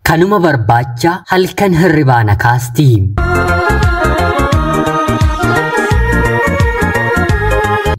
Kanuma barbaacha halkan hirribaa na kaasti.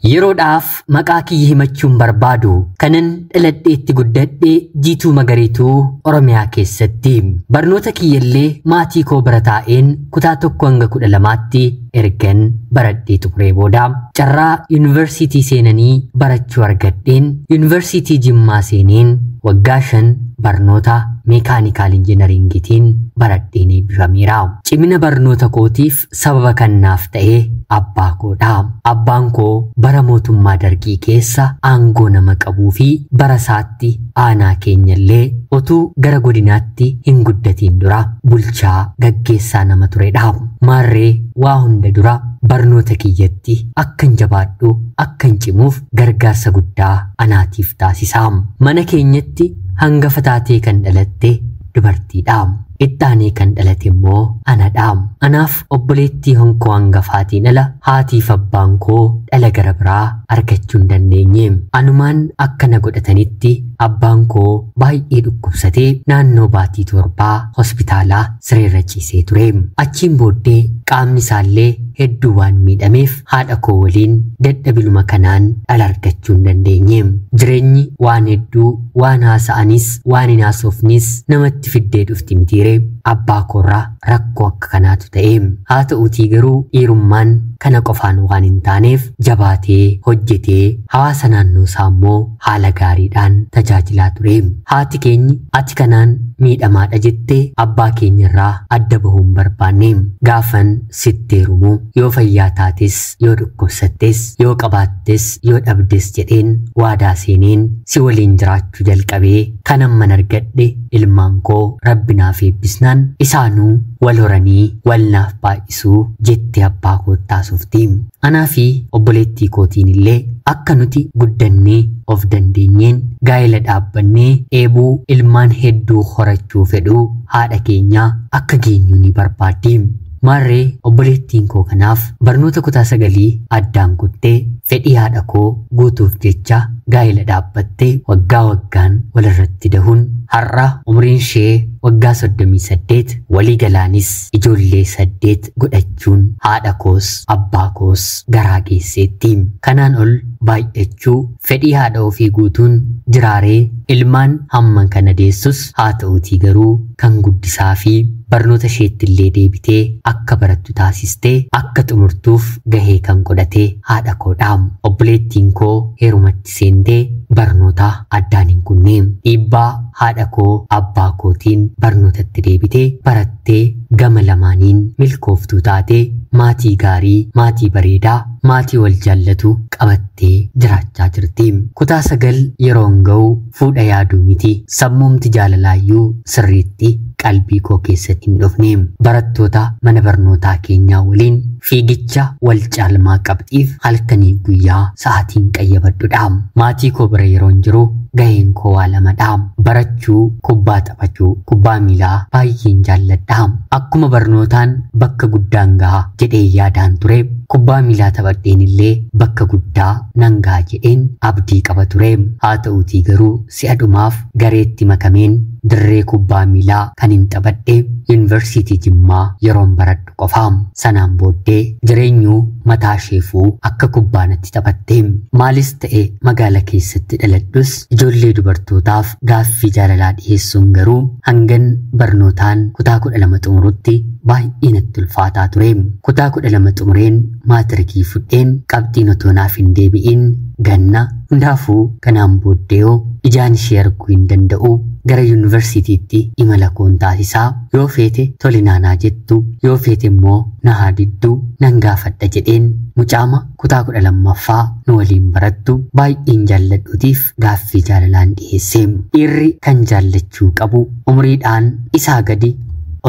Yeroodhaaf maqaa kiyya himachuun barbaadu kanan dhaladheetti guddadhe Jiituu Magariituu Oromiyaa keessatti. Barnoota kiyyallee maatii koo bira taa'een kutaa 1 hanga 12tti ergan baradhee xumuree booda carraa yuunivarsiitii seenanii barachuu argadheen yuunivarsiitii Jimmaa seeneen waggaa 5 barnoota meekaanikaal injiinaringiitiin baradheen eebbifameera. Cimina barnoota kootiif sababa kan naaf ta'e abbaa koodha. Abbaan koo bara mootummaa dargii keessa aangoo nama qabuu fi bara isaatti aanaa keenyallee otuu gara godinaatti hin guddatiin dura bulchaa gaggeessaa nama turedha. Maarree waa hunda dura barnoota kiyyatti akkan jabaadhu akkan cimuuf gargaarsa guddaa anaatiif taasisa. Mana keenyatti hangafa taatee kan dhalatte dubartiidha. Ittaanee kan dhalate immoo anadha. Anaaf obboleettii honkoo hangafaatiin ala haatiif abbaan koo dhala gara biraa argachuu hin dandeenye. Anumaan akkana godhatanitti abbaan koo baay'ee dhukkubsatee naannoo baatii 7 hospitaalaa sireerra ciisee ture. Achiin booddee qaamni isaallee hedduu waan miidhameef haadha koo waliin dadhabiluma kanaan dhala argachuu hin dandeenye. Jireenyi waan hedduu waan haasa'anis waan hin haasofnis namatti fiddee dhufti mitiire. Abbaa koorraa rakkoo akka kanaatu ta'e. Haa ta'uutii garuu dhiirummaan kana qofaan waan hin taaneef jabaatee hojjetee hawaasa naannoo isaa immoo haala gaariidhaan tajaajilaa ture. Haati keenyi ati kanaan miidhamaadha jettee abbaa keenyarraa adda bahuu hin barbaanne. Gaafan sitti heerumu yoo fayyaa taates yoo dhukkubsattes yoo qabaattes yoo dhabdes jedheen waadaa seeneen si waliin jiraachuu jalqabee kan amman argadhe ilmaan koo rabbi naaf eebbisnaan isaanuu wal horanii wal naaf baay'isuu jettee abbaa koo taasufti. Anaa fi obboleettii kootiin illee akka nuti guddannee of dandeenyeen gaa'ela dhaabbannee eebuu ilmaan hedduu horachuu fedhuu haadha keenyaa akka geenyu ni barbaaddi. Maarree obboleettiin koo kanaaf barnoota kutaa 9 addaan kuttee fedhii haadha koo guutuuf jecha gaa'ela dhaabbattee waggaa waggaan walirratti dahuun har'a umriin ishee waggaa 38 walii galaanis ijoollee 8 godhachuun haadha koos abbaa koos garaa geesseetti. Kanaan ol baay'achuu fedhii haadha ofii guutuun jiraaree ilmaan hamma kana deessus haa ta'uutii garuu kan guddisaa fi barnoota isheetti illee deebitee akka barattu taasistee akka xumurtuuf gahee kan godhate haadha koodha. Obboleettiin koo heerumatti seentee barnoota addaan hin kunne. Dhiibbaa haadha koo abbaa kootiin barnootatti deebitee barattee gama lamaaniin milkooftuu taatee maatii gaarii, maatii bareedaa, maatii wal jaallatu qabattee jiraachaa jirti. Kutaa 9 yeroon ga'u fuudha yaaduu miti. Sammuumti jaalalaayyuu sirriitti qalbii koo keessatti hin dhufne. Barattoota mana barnootaa keenyaa waliin fiigicha wal caalmaa qabxiif halkanii guyyaa sa'aatiin qayyabadhudha. Maatii koo bira yeroon jiru gaheen koo waa lamadha. Barachuu, kubbaa taphachuu, kubbaa miilaa baay'een jaalladha. Akkuma barnootaan bakka guddaan gaha jedhee yaadaan ture, kubbaa miilaa taphadheen illee bakka guddaa nan gaha jedheen abdii qaba ture. Haa ta'uutii garuu si'a dhumaaf gareetti makameen dirree kubbaa miilaa kan hin taphadhe yuunivarsiitii Jimmaa yeroon baradhu qofa. Sanaan booddee jireenyuu mataa isheefuu akka kubbaa natti taphatte. Maalis ta'e magaala keessatti dhaladhus ijoollee dubartootaaf gaaffii jaalalaa dhiyeessuun garuu hangan barnootaan kutaa 12 xumurutti baay'ee natti ulfaataa ture. Kutaa 12 xumureen maatirikii fudheen qabxiin otoo naaf hin deebi'in ganna hundaafuu kanaan booddeeoo ijaan ishee arguu hin danda'u. Gara yuunivarsiitiitti imala koon taasisaa yoo feete tole naanaa jettu yoo feete immoo na haa diddu nan gaafadha jedheen mucaama kutaa 12ffaa nu waliin barattu baay'een jaalladhuutiif gaaffii jaalalaan dhiyeesse. Dhiirri kan jaallachuu qabu umriidhaan isaa gadi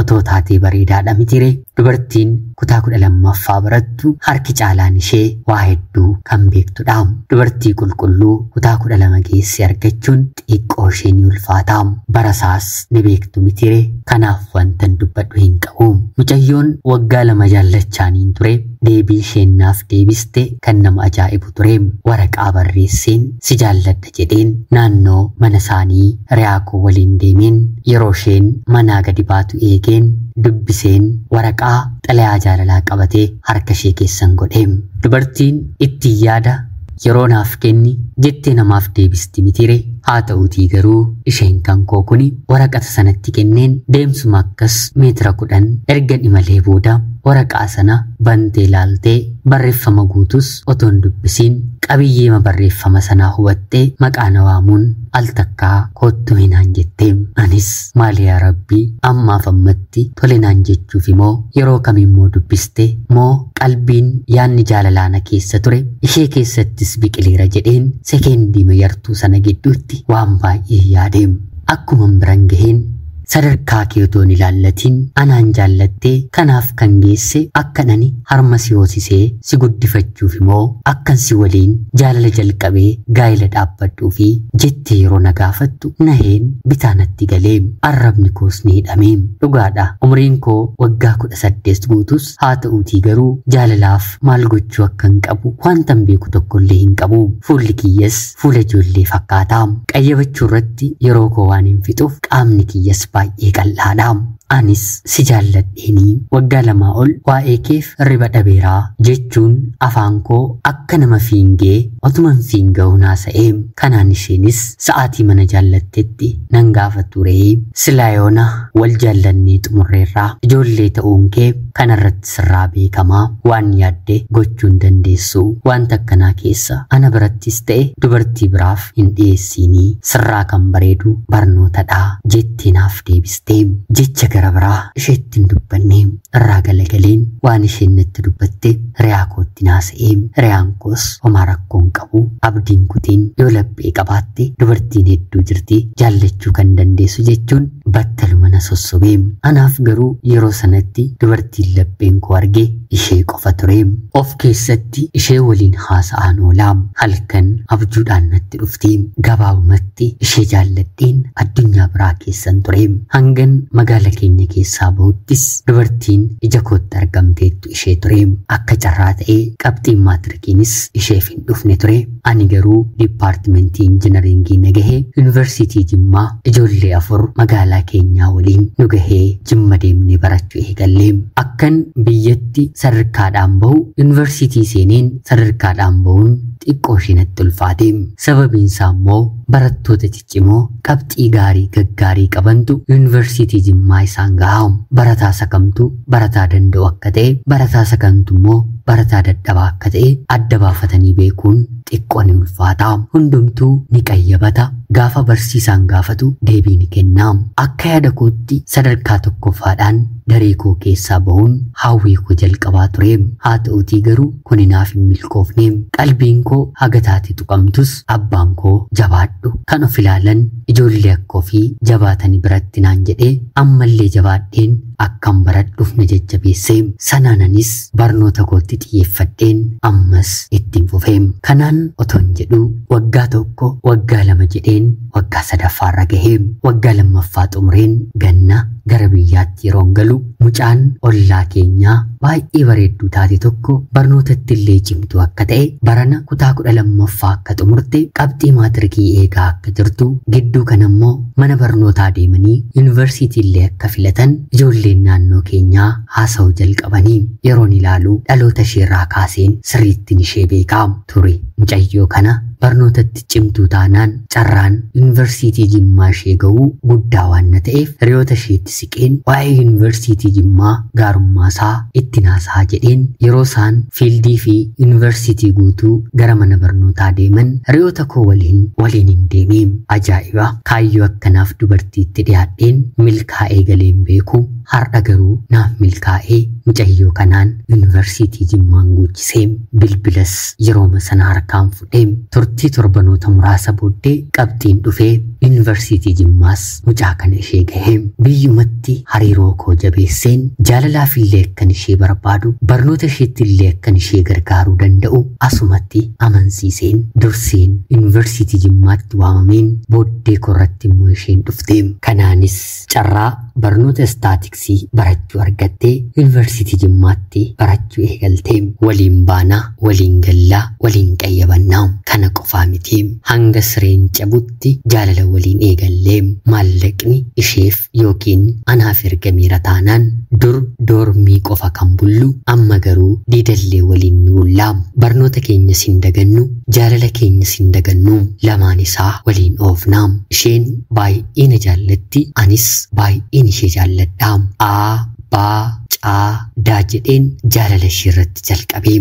otoo taatee bareedaadha mitire. Dubartiin kutaa 12ffaa barattu harki caalaan ishee waa hedduu kan beektudha. Dubartii qulqulluu kutaa 12 geesse argachuun xiqqoo ishee ni ulfaata. Barasaas ni beektu mitire. Kanaaf wantan dubbadhu hin qabu. Mucayyoon waggaa 2 jaallachaaniin ture. Deebii isheen naaf deebiste kan nama ajaa'ibu ture. Waraqaa barreesseen si jaalladha jedheen naannoo mana isaanii hiriyaa koo waliin deemeen yeroo isheen manaa gadi baatu eegeen dubbiseen waraqaa xalayaa jaalalaa qabatee harka ishee keessan godhe. Dubartiin ittiin yaada yeroo naaf kenni jettee namaaf deebisti mitire. Haa ta'uutii garuu isheen kan koo kuni waraqata sanatti kenneen deemsuma akkas meetira 10 erga imalee booda waraqaa sana bantee ilaaltee barreeffama guutus otoon dubbisiin qabiyyeema barreeffama sanaa hubattee maqaa na waamuun al takkaa koottu hinaan jettee. Anis maali yaa Rabbii ammaaf ammatti tole naan jechuuf immoo yeroo kamimmoo dubbiste moo qalbiin yaanni jaalalaa na keessa ture ishee keessattis biqileera jedheen sekeendii mayartuu sana gidduutti waan baay'ee yaadeem. Akkuman biran gaheen sadarkaa kee otoon ilaallatiin anaan jaallattee kanaaf kan geesse akkan ani harma si hoosisee si guddifachuuf immoo akkan si waliin jaalala jalqabee gaa'ela dhaabbadhuu fi jettee yeroo na gaafattu naheen bitaa natti galee arrabni koos ni hidhamee. Dhugaadha, umriin koo waggaa 18 guutus haa ta'uutii garuu jaalalaaf maal gochuu akkan qabu wantan beeku tokkollee hin qabu. Fuulli kiyyas fuula ijoollee fakkaata. Qayyabachuu irratti yeroo koo waan hin fixuuf qaamni kiyyas baay'ee qal'aadha. Anis si jaalladheenii waggaa 2 ol waa'ee keef riba dhabeeraa jechuun afaan koo akka nama fiingee otuman fiinga'uu naasa'ee. Kanaan isheenis sa'aatii mana jaallattetti nan gaafattu ree silaa yoona wal jaallannee xumurreerraa ijoollee ta'uun kee kanarratti sirraa beekamaa waan yaadde gochuun dandeessu wanta akkanaa keessa ana birattis ta'e dubartii biraaf hin dhiyeessiinii sirraa kan bareedu barnootadha jettee naaf deebiste. Jecha gara biraa isheetti hin dubbanne. Irraa galagaleen waan isheen natti dubbatte hiriyaa kootti naasa'ee. Hiriyaan koos homaa rakkoo hin qabu, abdiin kutiin yoo laphee qabaatte dubartiin hedduu jirti jaallachuu kan dandeessu jechuun battaluma na sossobee. Anaaf garuu yeroo sanatti dubartiin lapheen koo arge ishee qofa ture. Of keessatti ishee waliin haasa'aan oolaa. Halkan abjuudhaan natti dhufti. Gabaabumatti ishee jaalladheen addunyaa biraa keessan ture. Hangan magaala keenya keessaa bahuttis dubartiin ija kootti argamteettu ishee ture. Akka carraa ta'ee qabxiin maatirikiinis isheef hin dhufne ture. Ani garuu diippaartimentii injinaringii na gahee yuunivarsiitii Jimmaa ijoollee 4 magaalaa keenyaa waliin nu gahee Jimma deemnee barachuu eegalle. Akkan biyyatti sadarkaadhaan bahu yuunivarsiitii seeneen sadarkaadhaan bahuun xiqqoo ishee natti ulfaate. Sababiin isaa immoo barattoota ciccimoo qabxii gaarii gaggaarii qabantu yuunivarsiitii Jimmaa isaan gaha. Barataa sakamtu barataa danda'u akka ta'e, barataa sakamtu immoo barataa dadhabaa akka ta'e adda baafatanii beekuun xiqqoo ni ulfaata. Hundumtuu ni qayyabata. Gaafa barsiisaan gaafatu deebii ni kenna. Akka yaada kootti sadarkaa tokkoffaadhaan daree koo keessaa bahuun hawwii koo jalqabaa ture. Haa ta'uutii garuu kuni naaf hin milkoofne. Qalbiin koo haga taate tuqamtus abbaan koo jabaadhu kan of ilaalan ijoollee akkoo fi jabaatanii biratti naan jedhee ammallee jabaadheen akkan baradhuuf na jajjabeesse. Sanaananis barnoota kootti xiyyeeffadheen ammas ittiin fufe. Kanaan otoon jedhu waggaa 1 waggaa 2 jedheen waggaa 3ffaarra gahe. Waggaa 2ffaa xumureen ganna gara biyyaatti yeroon galu mucaan ollaa keenyaa baay'ee bareedduu taate tokko barnootatti illee cimtuu akka ta'e barana kutaa 12ffaa akka xumurte qabxii maatirikii eegaa akka jirtu gidduu kan ammoo mana barnootaa deemanii yuunivarsiitii illee akka filatan ijoolleen naannoo keenyaa haasa'uu jalqabanii yeroon ilaalu dhaloota isheerraa kaaseen sirriittiin ishee beekaa ture. Mucayyoo kana barnootatti cimtuu taanaan carraan yuunivarsiitii Jimmaa ishee ga'uu guddaa waan na ta'eef hiriyoota isheetti siqeen waa'ee yuunivarsiitii Jimmaa gaarummaa isaa itti naasaa jedheen yeroo isaan fiildii fi yuunivarsiitii guutuu gara mana barnootaa deeman hiriyoota koo waliin hin deemee. Ajaa'iba! Kaayyoo akkanaaf dubartiitti dhiyaadheen milkaa'ee galeen beeku har'a garuu naaf milkaa'ee Mucayyoo kanaan yuunivarsiitii Jimmaan guuchisee bilbilas yerooma sana harkaan fudhee turtii torbanoota muraasa booddee qabxiin dhufee yuunivarsiitii Jimmaas mucaa kana ishee gahee biyyumatti hariiroo koo jabeesseen jaalalaaf illee akkan ishee barbaadu barnoota isheetti illee akkan ishee gargaaruu danda'u asumatti amansiiseen durseen yuunivarsiitii Jimmaatti waamameen booddee korratti immoo isheen dhufte. Kanaanis carraa barnoota istaatiksii barachuu argattee yuunivarsiitii Jimmaatti barachuu eegalte. Waliin baanaa, waliin gallaa, waliin qayyabannaa. Kana qofaa miti, hanga sireen cabutti jaalala waliin eegallee maallaqni isheef yookiin anaaf ergameera taanaan dur doormii qofa kan bullu amma garuu diidallee waliin ni bullaa. Barnoota keenyas hin dagannu, jaalala keenyas hin dagannu, lamaan isaa waliin oofnaa. Isheen baay'ee na jaallatti, anis baay'een ishee jaalladha. A, B, C, D jedheen jaalala ishee irratti jalqabee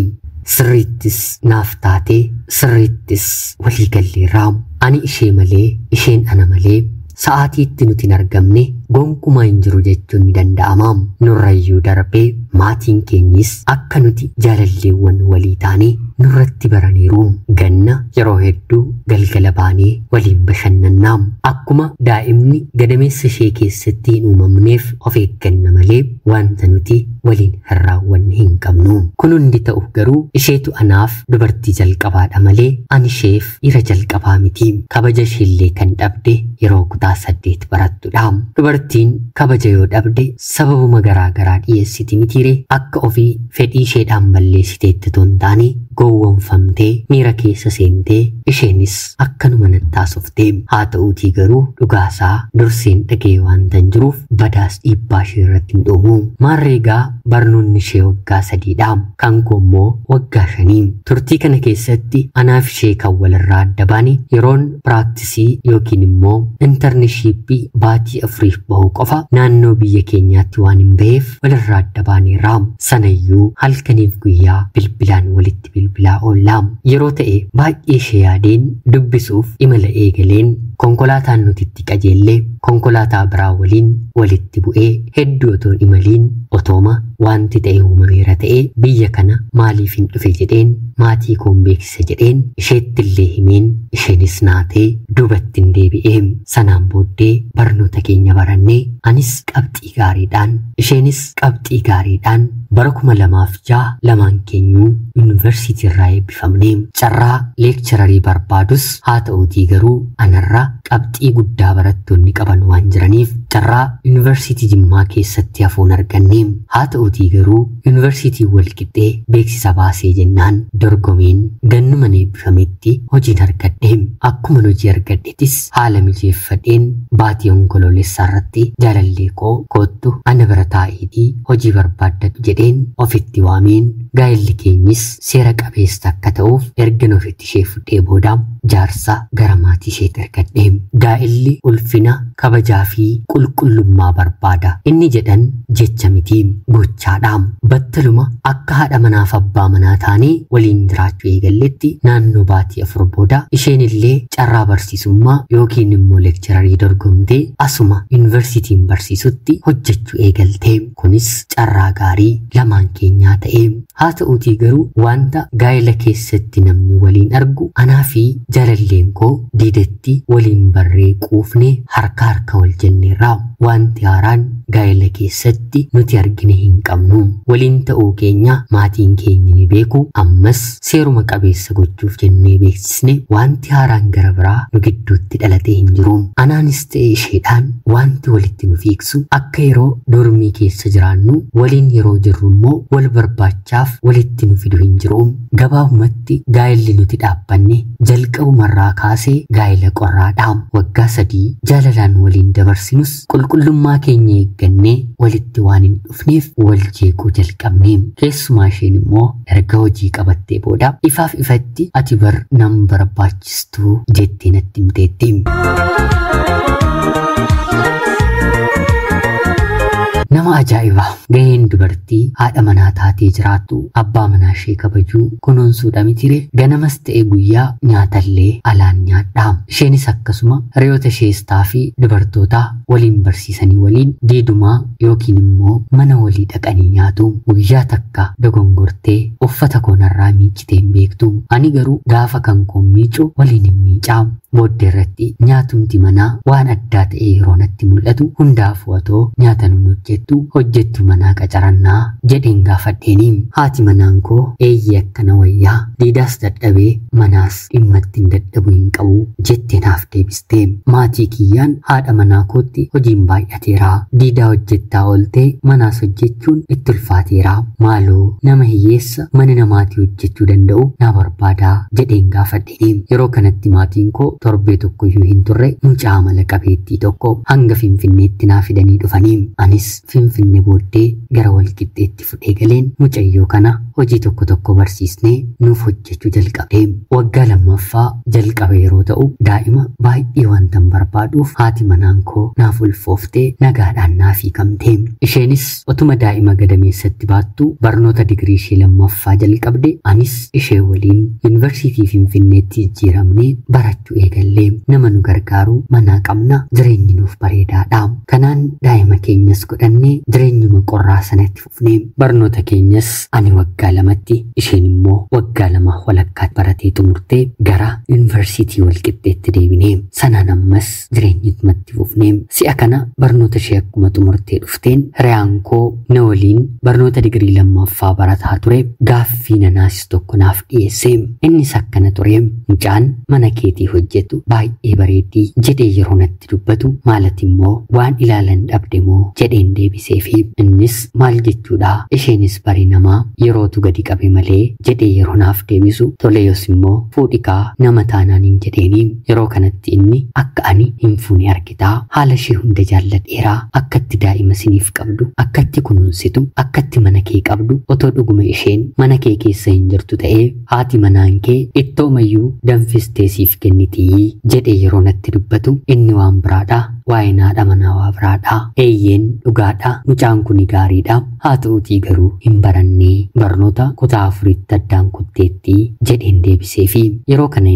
sirriittis naaf taatee sirriittis walii galleerraa. Ani ishee malee isheen ana malee sa'aatiitti nuti hin argamne gonkumaa hin jiru jechuun ni danda'ama. Nurrayyuu darbee maatiin keenyis akka nuti jaalalleewwan walii taane nurratti baraniiru. Ganna yeroo hedduu galgala baanee waliin bashannannaa. Akkuma daa'imni gadameessa ishee keessatti hin uumamneef of eegganna malee wanta nuti waliin hin raawwanne hin qabnu. Kun hundi ta'u garuu isheetu anaaf dubartii jalqabaadha malee ani isheef dhiira jalqabaa miti. Kabaja isheellee kan dhabde yeroo kutaa 8 barattudha. Dubartiin kabaja yoo dhabde sababuma garaa garaa dhiyeessiti mitiire akka ofii fedhii isheedhaan balleessiteetti otoo hin taane gowwoomfamtee miira keessa seentee isheenis akkanuma nattaasofte. Haa ta'uutii garuu dhugaasaa durseen dhagee waanta hin jiruuf badaas dhiibbaa ishee irratti hin dhoomu. Maarreegaa barnoonni ishee waggaa 3dha. Kan koo immoo waggaa 5. Turtii kana keessatti anaaf ishee kan walirraa adda baane yeroon piraaktisii yookiin immoo intarnishiippii baatii 4 bahu qofa naannoo biyya keenyaatti waan hin baheef walirraa adda baaneerra. Sanayyuu halkaniif guyyaa bilbilaan walitti bilbilaa oollaa. Yeroo ta'e baay'ee ishee yaadeen dubbisuuf imala eegaleen konkolaataan nuti itti qajeellee konkolaataa biraa waliin walitti bu'ee hedduu otoo imaliin otooma wanti ta'e uumameera ta'e biyya kana maaliif hin dhufe jedheen maatii koon beeksise jedheen isheettillee himeen isheenis naatee duubatti hin deebi'ee. Sanaan booddee barnoota keenya barannee anis qabxii gaariidhaan isheenis qabxii gaariidhaan bara 2006 lamaan keenyuu yuunivarsiitii irraa eebbifamne. Carraa leekchararii barbaadus haa ta'uutii garuu anarra qabxii guddaa barattoonni qaban waan jiraniif carraa yuunivarsiitii Jimmaa keessatti hafuun arganne. Haa ta'uutii garuu yuunivarsiitii Walqixxee beeksisa baasee jennaan dorgomeen gannuma eebbifametti hojiin argadhe. Akkuma hojii argadhetis haala mijeeffadheen baatii onkoloolessaa irratti jaalallee koo koottu ana bira taa'iitii hojii barbaaddadhu jedheen ofitti waameen gaa'elli keenyis seera qabeessa akka ta'uuf ergan ofitti ishee fudhee booda jaarsa gara maatii isheetti ergadhe. Gaa'elli ulfina kabajaa fi qulqullummaa barbaada inni jedhan jecha miti gochaadha. Battaluma akka haadha manaaf abbaa manaa taanee waliin jiraachuu eegalletti naannoo baatii 4 booda isheen illee carraa barsiisummaa yookiin immoo leekchararii dorgomtee asuma yuunivarsiitiin barsiisutti hojjechuu eegalte. Kunis carraa gaarii lamaan keenyaa ta'e. Haa ta'uutii garuu wanta gaa'ela keessatti namni waliin argu anaa fi jaalalleen koo diidatti waliin barree quufne harka harka wal jenneerra. Wanti haaraan gaa'ela keessatti nuti argine hin qabnu. Waliin ta'uu keenya maatiin keenya ni beeku. Ammas seeruma qabeessa gochuuf jennee beeksisne wanti haaraan gara biraa nu gidduutti dhalatee hin jiru. Anaanis ta'e isheedhaan wanti walitti nu fiigsu akka yeroo dormii keessa jiraannu waliin yeroo jirru immoo wal barbaachaaf walitti nu fidu hin jiru. Gabaabumatti gaa'elli nuti dhaabbanne jalqabumarraa kaasee gaa'ela qorraadha. Waggaa 3 jaalalaan waliin dabarsinus qulqullummaa keenya eeggannee walitti waan hin dhufneef wal jeequu jalqabne. Keessumaa isheen immoo erga hojii qabattee booda ifaaf ifatti ati bar nan barbaachistuu jettee natti himteetti. Nama Nama ajaa'iba! Gaheen dubartii haadha manaa taatee jiraattu abbaa manaa ishee kabajuu kunuunsuudha mitire. Ganamas ta'e guyyaa nyaatallee alaan nyaadha. Isheenis akkasuma hiriyoota isheestaa fi dubartoota waliin barsiisanii waliin diidumaa yookiin immoo mana walii dhaqanii nyaatu. Guyyaa takka dogongortee uffata koonarraa miiccitee hin beektu. Ani garuu gaafa kan koon miicu waliin hin miicaa. Booddee irratti nyaatumti manaa waan addaa ta'e yeroo natti mul'atu hundaafuu otoo nyaata nun hojjettu hojjettu manaa qacarannaa jedheen gaafadheeni. Haati manaan koo eeyyee akkana wayyaa, diidaas dadhabee manaas dhimma ittiin dadhabuu hin qabu jettee naaf deebiste. Maatii kiyyaan haadha manaa kootti hojiin baay'ateera. Diidaa hojjettaa ooltee manaas hojjechuun itti ulfaateera. Maaloo nama hiyyeessa mana namaatii hojjechuu danda'u naa barbaadaa jedheen gaafadheeni. Yeroo kanatti maatiin koo torbee tokkoyyuu hin turre mucaa amala qabeettii tokko hanga Finfinneetti naa fidanii dhufanii. Anis Finfinne booddee gara Walqixxeetti fudhee galeen mucayyoo kana hojii tokko tokko barsiisnee nuuf hojjechuu jalqabde. Waggaa lammaffaa jalqaba yeroo ta'u daa'ima baay'ee wantan barbaaduuf haati manaan koo naaf ulfooftee nagaadhaan naaf hiikamte. Isheenis otuma daa'ima gadameessatti baattu barnoota digirii ishee lammaffaa jalqabde. Anis ishee waliin yuunivarsiitii Finfinneetti jijjiiramnee barachuu eegallee. Nama nu gargaaru manaa qabna, jireenyi nuuf bareedaadha. Kanaan daa'ima keenyas godhannee jireenyuma qorraa sanatti fufnee barnoota keenyas ani waggaa 2tti isheen immoo waggaa 2 walakkaatti baratee xumurtee gara yuunivarsiitii Walqixxeetti deebinee. Sanaan ammas jireenyumatti fufnee. Si'a kana barnoota ishee akkuma xumurtee dhufteen hiriyaan koo na waliin barnoota digirii lammaffaa barataa ture gaaffii nanaasis tokko naaf dhiyeesse. Innis akkana ture: mucaan mana keetii hojjetu baay'ee bareeddii jedhee yeroo natti dubbatu, maalati immoo waan ilaalan dhabde moo jedheen deebisee fi innis maal jechuudha, isheenis barii namaa yerootu gadi qabe malee jedhee yeroo naaf deebisu, tole yoos immoo fuudhikaa nama taanaan hin jedheeni. Yeroo kanatti inni akka ani hin fuune argitaa, haala ishee hunda jaalladheeraa, akkatti daa'ima siniif qabdu, akkatti kunuunsitu, akkatti mana kee qabdu, otoo dhuguma isheen mana kee keessa hin jirtu ta'ee haati manaan kee ittoomayyuu danfistee siif kennitii jedhee yeroo natti dubbatu, inni waan biraadha, waa'een haadha manaa waa biraadha. Eeyyeen dhugaadha, mucaan kun gaariidha, haa ta'uutii garuu hin barannee barnoota kutaa 4tti addaan kutteetti jedheen deebisee fi yeroo kana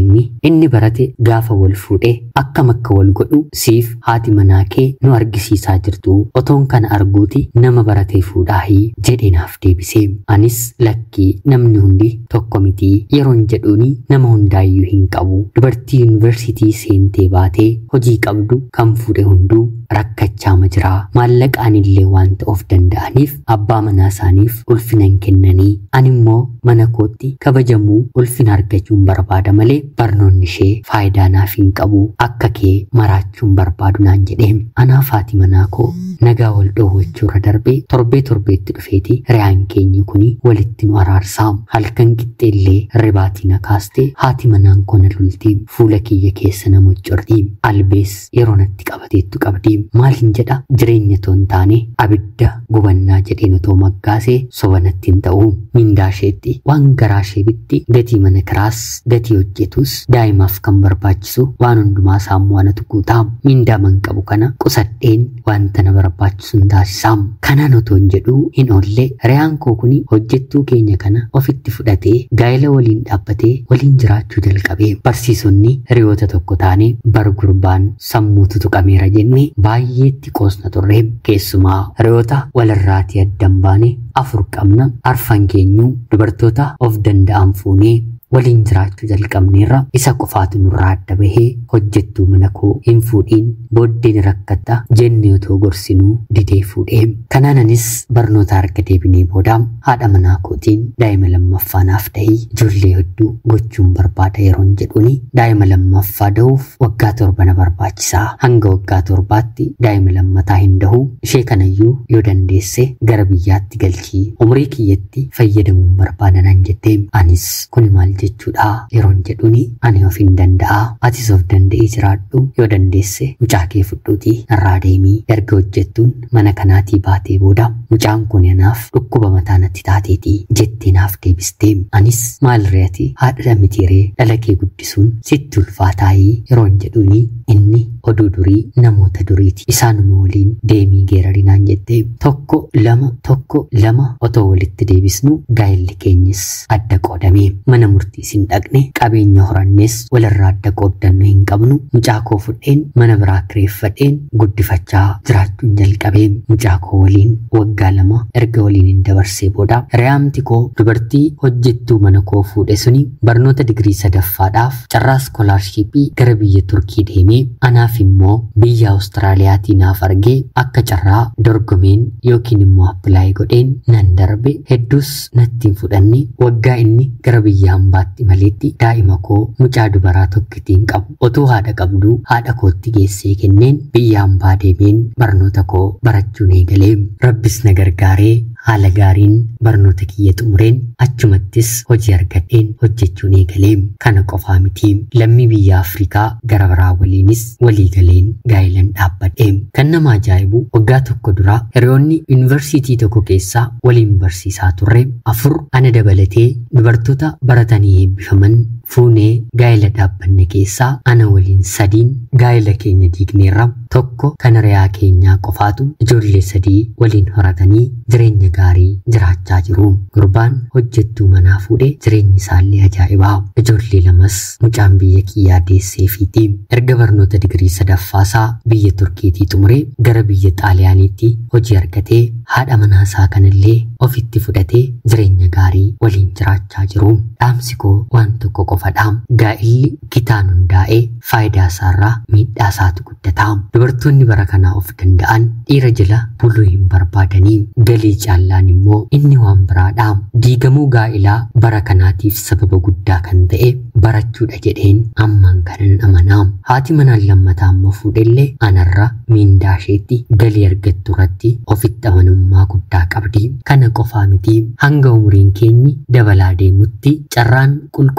inni barate gaafa wal fuudhe akkam akka wal godhu siif haati manaa kee nu argisiisaa jirtu, otoon kana arguuti nama baratee fuudhaahii jedhee naaf deebise. Anis lakkii namni hundi tokko mitii yeroon jedhuuni nama hundaayyuu hin qabu, dubartii yuunivarsiitii seentee baatee hojii qabdu kan fuudhe hunduu rakkachaa jira, maallaqaan illee waan ta'uuf danda'aniif abbaa manaa isaaniif ulfina hin kennanii, ani immoo mana kootti kabajamuu ulfina argachuun barbaada malee barnoonni ishee faayidaa naaf hin qabu, akka kee maraachuun barbaadu naan jedhee. Anaaf haati manaa koo nagaa wal dhoowwachuurra darbee torbee torbeetti dhufeeti hiriyaan keenya kuni walitti nu araarsaa. Halkan qixxeellee ribaatii na kaastee haati manaan koo na lulti, fuula kiyya keessa na mocorti, albees yeroo natti qabateettu qabdi. Maalin jedha, jireenya otoo hin taane abidda gubannaa jedheen otoo maggaasee soba natti hin ta'u. Mindaa isheetti waan garaa ishee bitti, gatii mana kiraas gatii hojjetus daa'imaaf kan barbaachisu waan hundumaa saamuu anatu guutaa. Mindaa man qabu kana qusadheen wanta na barbaachisu hin taasisaa. Kanaan otoo hin jedhuu hin oolle hiriyaan koo kuni hojjettuu keenya kana ofitti fudhatee gaa'ela waliin dhaabbatee waliin jiraachuu jalqabe. Barsiisonni hiriyoota tokko taane bar gurbaan sammuutu tuqameera jennee baay'eetti qoosna turre. Keessumaa hiriyoota walirraatii addan baane 4 qabna. Arfan keenyuu dubartoota of danda'an fuunee waliin jiraachuu jalqabneerra. Isa qofaatu nurraa adda bahee hojjettuu mana koo hin fuudhiin booddeen rakkatta jennee otoo gorsinuu didee fuudhee. Kanaan anis barnoota arga deebinee booda haadha manaa kootiin daa'ima lammaffaa naaf dahii ijoollee hedduu gochuun barbaada yeroon jedhuuni daa'ima lammaffaa dahuuf waggaa 7 na barbaachisaa, hanga waggaa 7tti daa'ima lammataa hin dahuu, ishee kanayyuu yoo dandeesse gara biyyaatti galchii umurii kiyyatti fayyadamuun barbaada naan jettee. Anis kuni maal jechuudha yeroon jedhuuni ani of hin danda'a, atis of danda'ii jiraadhu, yoo dandeesse mucaa kee fudhuutii narraa deemii, erga hojjettuun mana kanaatii baatee booda mucaan kun anaaf dhukkuba mataa natti taateetii jettee naaf deebistee. Anis maalirree ati haadha mitiiree dhala kee guddisuun sitti ulfaataayii yeroon jedhuuni inni oduu durii namoota duriiti isaanuma waliin deemii geerarinaan jettee 1 2 1 2 otoo walitti deebisnu gaa'elli keenyis adda qoodame. Mana murtiis hin dhaqne, qabeenya horannes walirraa adda qooddannu hin qabnu. Mucaa koo fudheen mana biraa kireeffadheen guddifachaa jiraachuun jalqabee. Mucaa koo waliin waggaa 2 erga waliin hin dabarsee booda hiriyaamti koo dubartii hojjettuu mana koo fuudhe suni barnoota digirii 3ffaadhaaf carraa iskoolaarshiippii gara biyya Turkii deemee anaaf immoo biyya Awustiraaliyaatii naaf argee akka carraa dorgomeen yookiin immoo appilaayi godheen nan darbe. Hedduus natti hin fudhanne. Waggaa inni gara biyya hambaatti maleetti daa'ima koo mucaa dubaraa tokkittiin qabu otoo haadha qabduu haadha kootti geessee kenneen biyya hambaa deemeen barnoota koo barachuun eegalee. Rabbis na gargaaree haala gaariin barnoota kiyya xumureen achumattis hojii argadheen hojjechuun eegalee. Kana qofaa miti, lammii biyya Afrikaa gara biraa waliinis walii galeen gaa'ilan dhaabbadhe. Kan nama ajaa'ibu waggaa 1 dura hiriyoonni yuunivarsiitii tokko keessaa waliin barsiisaa turre 4 ana dabalatee dubartoota baratanii eebbifaman fuunee gaa'ela dhaabbanne keessaa ana waliin 3 gaa'ela keenya diigneerra. 1 kan hiriyaa keenyaa qofaatu ijoollee 3 waliin horatanii jireenya gaarii jiraachaa jiru. Gurbaan hojjettuu manaa fuudhee jireenyi isaallee ajaa'ibaa. Ijoollee 2 mucaan biyya kiyyaa deesseefiiti. Erga barnoota digirii 3ffaasaa biyya Turkiitii xumuree gara biyya Xaaliyaaniitti hojii argatee haadha manaasaa kanallee ofitti fudhatee jireenya gaarii waliin jiraachaa jiru. Dhaamsi koo waan tokko qofadha. Gaa'illi gitaan hundaa'ee faayidaa isaarraa miidhaa isaatu guddata. Dubartoonni bara kanaa of danda'an dhiira jala buluu hin barbaadanii. Galii caallaan immoo inni waan biraadha. Diigamuu gaa'ilaa bara kanaatiif sababa guddaa kan ta'e barachuudha jedheen ammaan kanan amanaa. Haati manaan lammataa immoo fuudhellee anarra miindaa isheetti galii argattu irratti ofitti amanamummaa guddaa qabdi. Kana qofaa miti, hanga umuriin keenyi dabalaa deemutti carraan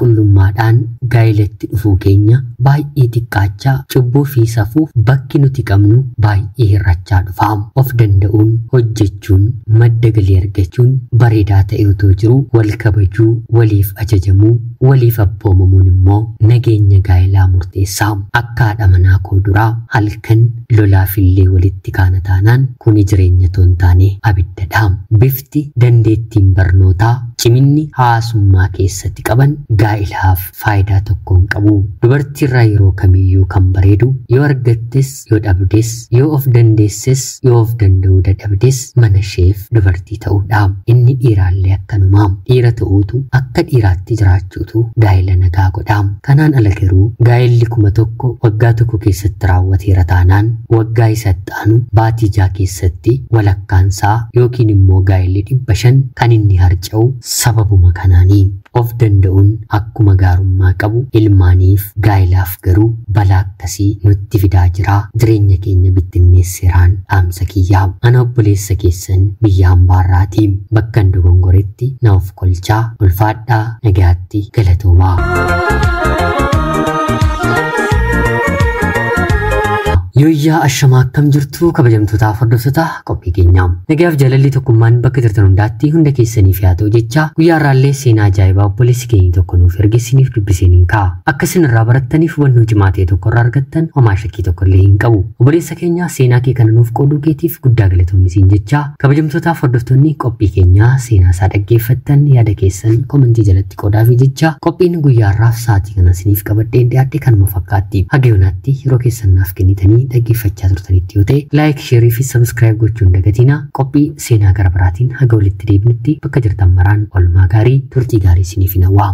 qulqullummaadhaan gaa'ilatti dhufuu keenya baay'ee xiqqaachaa, cubbuu fi safuuf bakki nuti qabnu baay'ee hir'achaa dhufa. Of danda'uun hojjechuun madda galii argachuun bareedaa ta'e otoo jiru wal kabajuu, waliif ajajamuu, waliif abboomamuun immoo nageenya gaa'ilaa murteessaa. Akka haadha manaa koo duraa halkan lolaafillee walitti kaana taanaan kuni jireenya otoo hin taane abiddadha. Bifti dandeettiin barnootaa ciminni hawaasummaa keessatti qaban gaa'ilaaf faayidaa tokko hin qabu. Dubartiirraa yeroo kamiyyuu kan bareedu yoo argattes yoo dhabdes yoo of dandeesses yoo of danda'uu dadhabdes mana isheef dubartii ta'uudha. Inni dhiiraallee akkanuma. Dhiira ta'uutu akka dhiiraatti jiraachuutu gaa'ila nagaa godha. Kanaan ala garuu gaa'illi 1000 waggaa 1 keessatti raawwateera taanaan waggaa isatti aanu baatii 6 keessatti walakkaansaa yookiin immoo gaa'illi 500 kan inni harca'u sababuma kanaanii. Of danda'uun akkuma gaarummaa qabu ilmaaniif gaa'ilaaf garuu balaa akkasii nutti fidaa jira. Jireenya keenya bittinneesseeraan dhaamsa kiyyaa. Ana obboleessa keessan biyya hambaarraatii bakka hin dogongoretti na of kolchaa. Ulfaadhaa, nagaatti, galatoomaa. Yooyyaa ashamaa akkam jirtu kabajamtootaaf hordoftoota qophii keenyaa. Nagaaf jaalalli tokkummaan bakka jirtan hundaatti hunda keessaniif haa ta'u jecha guyyaa har'aallee seenaa ajaa'ibaa obboleessi keenya tokko nuuf erge isiniif dubbiseen hin ka'a. Akka isin irraa barattaniif hubannoo cimaa ta'e tokko irraa argattan homaa shakkii tokko illee hin qabu. Obboleessa keenya seenaa kee kana nuuf qooduu keetiif guddaa galatoomi siin jecha kabajamtootaaf hordoftoonni qophii keenyaa seenaa isaa dhaggeeffattan yaada keessan komentii jalatti qoodaafi jecha qophiin guyyaa har'aaf sa'aatii kana isiniif qabadheen dhiyaadhe kanuma fakkaatti. Haga yoonaatti yeroo keessan naaf kennitanii dhaggeeffachaa turtanitti yoo ta'e laayik, sheerii fi sabskiraayib gochuun dagatinaa. Qophii seenaa gara biraatiin haga walitti deebinutti bakka jirtan maraan oolmaa gaarii, turtii gaarii isiniif hin hawwa.